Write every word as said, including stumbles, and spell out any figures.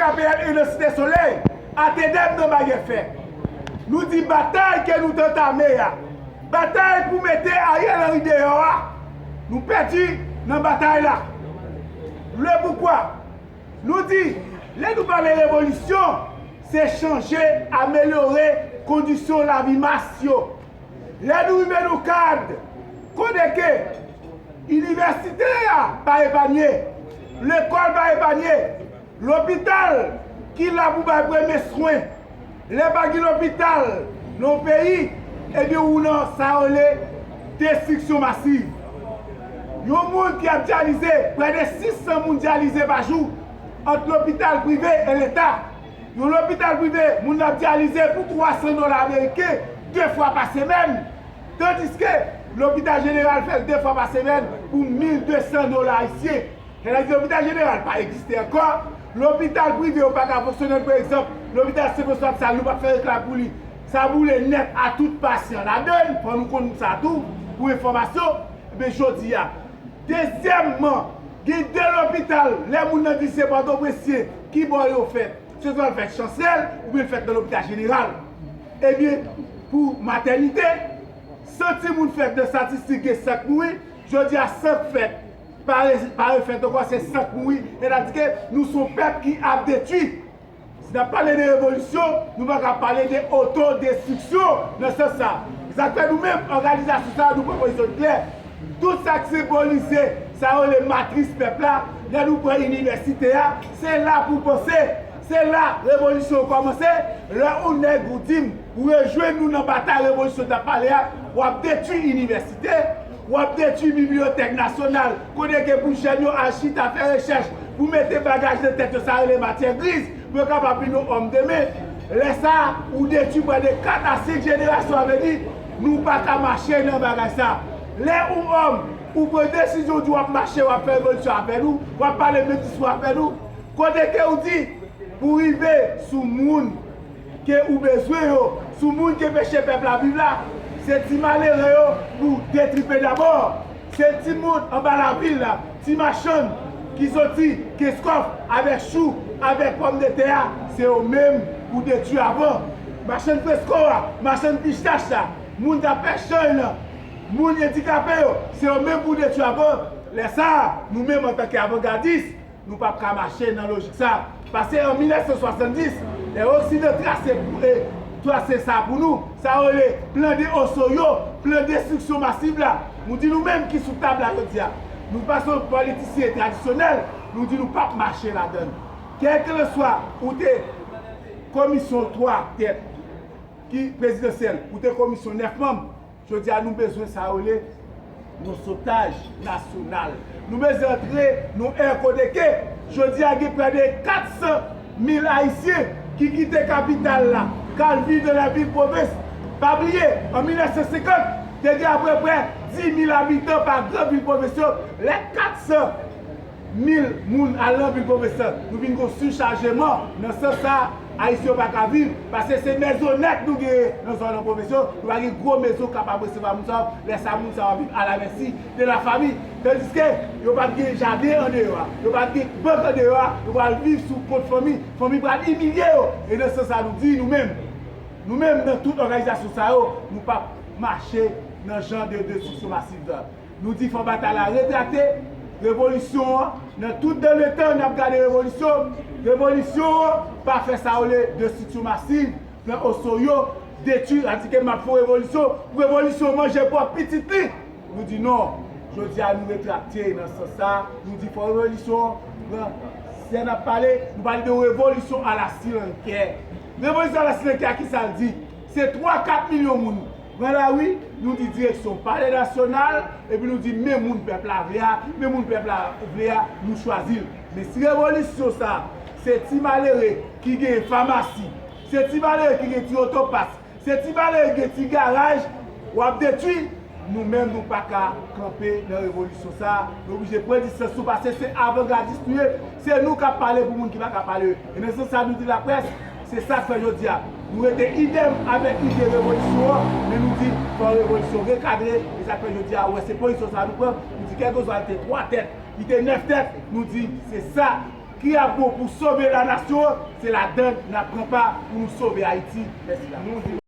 K P L e nan Site Solèy, atedèm nan bagay fè. Nou di batay ke nou t antame a, batay pou mete Ariel Henry deyò a, nou pèdi nan batay la. Le poukwa? Nou di, lè nou pale revolisyon, se chanje, amelyore kondisyon lavi mas yo. Lè nou rive nan kad kote ke inivèsite a pa epanye, lekòl pa epanye, lopital ki la pou bay premye swen, lè pa gen lopital nan yon peyi, ebyen ou nan sa yo rele destriksyon masiv. Yon moun ki ap dyalize, prè de sis san moun dyalize pa jou, ant lopital prive e leta. Yon lopital prive, moun nan ap dyalize pou twa san dola ameriken de fwa pa semèn, tandiske lopital jeneral fè l de fwa pa semèn pou mil de san dola ayisyen. Sètadi lopital jeneral pa egziste ankò. Lopital prive yo pa ka fonksyone. Pa egzanp, lopital Sen Franswa Lasal, nou p ap fè reklam pou li. Sa boule nèt a tout pasyan ladan l, fò nou konn sa tou, pou enfòmasyon. Ebyen, jodi a, dezyèmman, gen de lopital, lè moun nan di se Pòtoprensyen, ki bò yo fèt? Se swa l fèt Chansèl, oubyen l fèt nan lopital jeneral. Ebyen, pou matènite, san timoun fèt nan estatistik gen san k mouri, jodi a san k fèt pa re-, pa refèt ankò, se san k mouri. Sètadi ke nou se yon pèp ki ap detwi. Si n ap pale de revolisyon, nou pa ka pale de otodestriksyon nan sans sa. Se sa k fè nou menm, òganizasyon sa a, nou pran pozisyon n klè. Tout sa k senbolize sa yo rele matris pèp la, lè nou pran inivèsite a, se la pou panse, se la revolisyon an kòmanse. Lè yon nèg ou di m, ou rejwenn nou nan batay revolisyon t ap pale a, w ap detwi inivèsite, w ap detwi bibliyotèk nasyonal, kote ke pou jèn yo al chita fè rechèch, pou mete bagaj nan tèt yo, sa rele matyè griz, pou yo kapab vin yon òm demen. Lè sa a, ou detwi prè de kat a senk jenerasyon a vini, nou pa ka mache nan bagay sa. Lè ou òm, ou pran desizyon, ou di w ap mache, w ap fè revolisyon avè nou, w ap pale menm diskou avè nou, kote ke ou di, pou rive sou moun ke ou bezwen yo, sou moun ke peche pèp la viv la, se ti malere yo pou detripe dabò. Se timoun anba lavil la, ti machann ki soti Kenskòf avèk chou, avèk pòmdetè a, se yo menm pou detwi avan. Machann fresko a, machann pistach la, moun k ap fè chay lan, moun andikape yo, se yo menm pou detwi avan. Lè sa a, nou menm antanke avangadis, nou p ap ka mache nan lojik sa. Paske an mil nèf san swasanndis, lè Oksidan trase pou, e, trase sa pou nou, sa yo rele plan de Osorio, plan destriksyon masiv la. Nou di nou menm ki sou tab la jodi a, nou pa se yon politisyen tradisyonèl, nou di nou p ap mache ladan l. Kèlkeswa ou te komisyon twa tèt ki prezidansyèl, ou te komisyon nèf manm, jodi a nou bezwen sa yo rele yon sotaj nasyonal. Nou bezwen antre nan yon ère kote ke jodi a gen prè de kat san mil Ayisyen ki kite kapital la, k al viv nan lè vil pwovens. Pa bliye, an mil nèf san senkant, te gen apeprè dis mil abitan pa gran vil pwovens yo. Lè kat san mil moun al nan vil pwovens lan, nou vin gen yon sichajeman. Nan sans sa a, Ayisyen yo pa ka viv, paske se mezonèt nou genyen nan zòn nan pwovens yo, nou pa gen gwo mezon kapab resevwa moun sa yo. Lè sa a, moun sa yo ap viv alamèsi de lafami. Tandiske yo p ap gen jaden andeyò a, yo p ap gen bank andeyò a, yo pral viv sou kont fanmi, fanmi pral imilye yo. E nan sans sa a, nou di nou menm, nou menm nan tout òganizasyon sa yo, nou p ap mache nan jan de destriksyon masiv sa. Nou di fò batay la retrakte, revolisyon an, nan tout dan le tan n ap gade revolisyon, revolisyon an pa fè sa yo rele destriksyon masiv, pran oso yo, detwi, radike m ap fè revolisyon, pou revolisyon manje pwòp pitit li. Nou di non, jodi a nou retrakte nan sans sa, nou di fò revolisyon an pran, sè n ap pale, nou pale de revolisyon a la silankè. Revolisyon a la silankè a kisa l di? Se twa kat milyon moun pran lari, nou di direksyon Palè Nasyonal, epi nou di men moun pèp la vle a, men moun pèp la vle a, nou chwazi l. Men si revolisyon sa, se ti malere ki gen famasi, se ti malere ki gen ti otopas, se ti malere ki gen ti garaj, w ap detwi, nou menm nou pa ka kanpe nan revolisyon sa, nou oblije pran distans nou, paske se avangadis nou ye, se nou k ap pale pou moun ki pa ka pale. E nan sans sa, nou di laprès, se sa k fè jodi a, nou rete idèm avèk ide revolisyon an, men nou di fò revolisyon rekadre, e sa k fè jodi a, ou wè se pozisyon sa nou pran, nou di kèlkeswa l te twa tèt, li te nèf tèt, nou di se sa ki ap bon pou sove lanasyon an, se ladann n ap pran pa pou nou sove Ayiti. Mèsi la.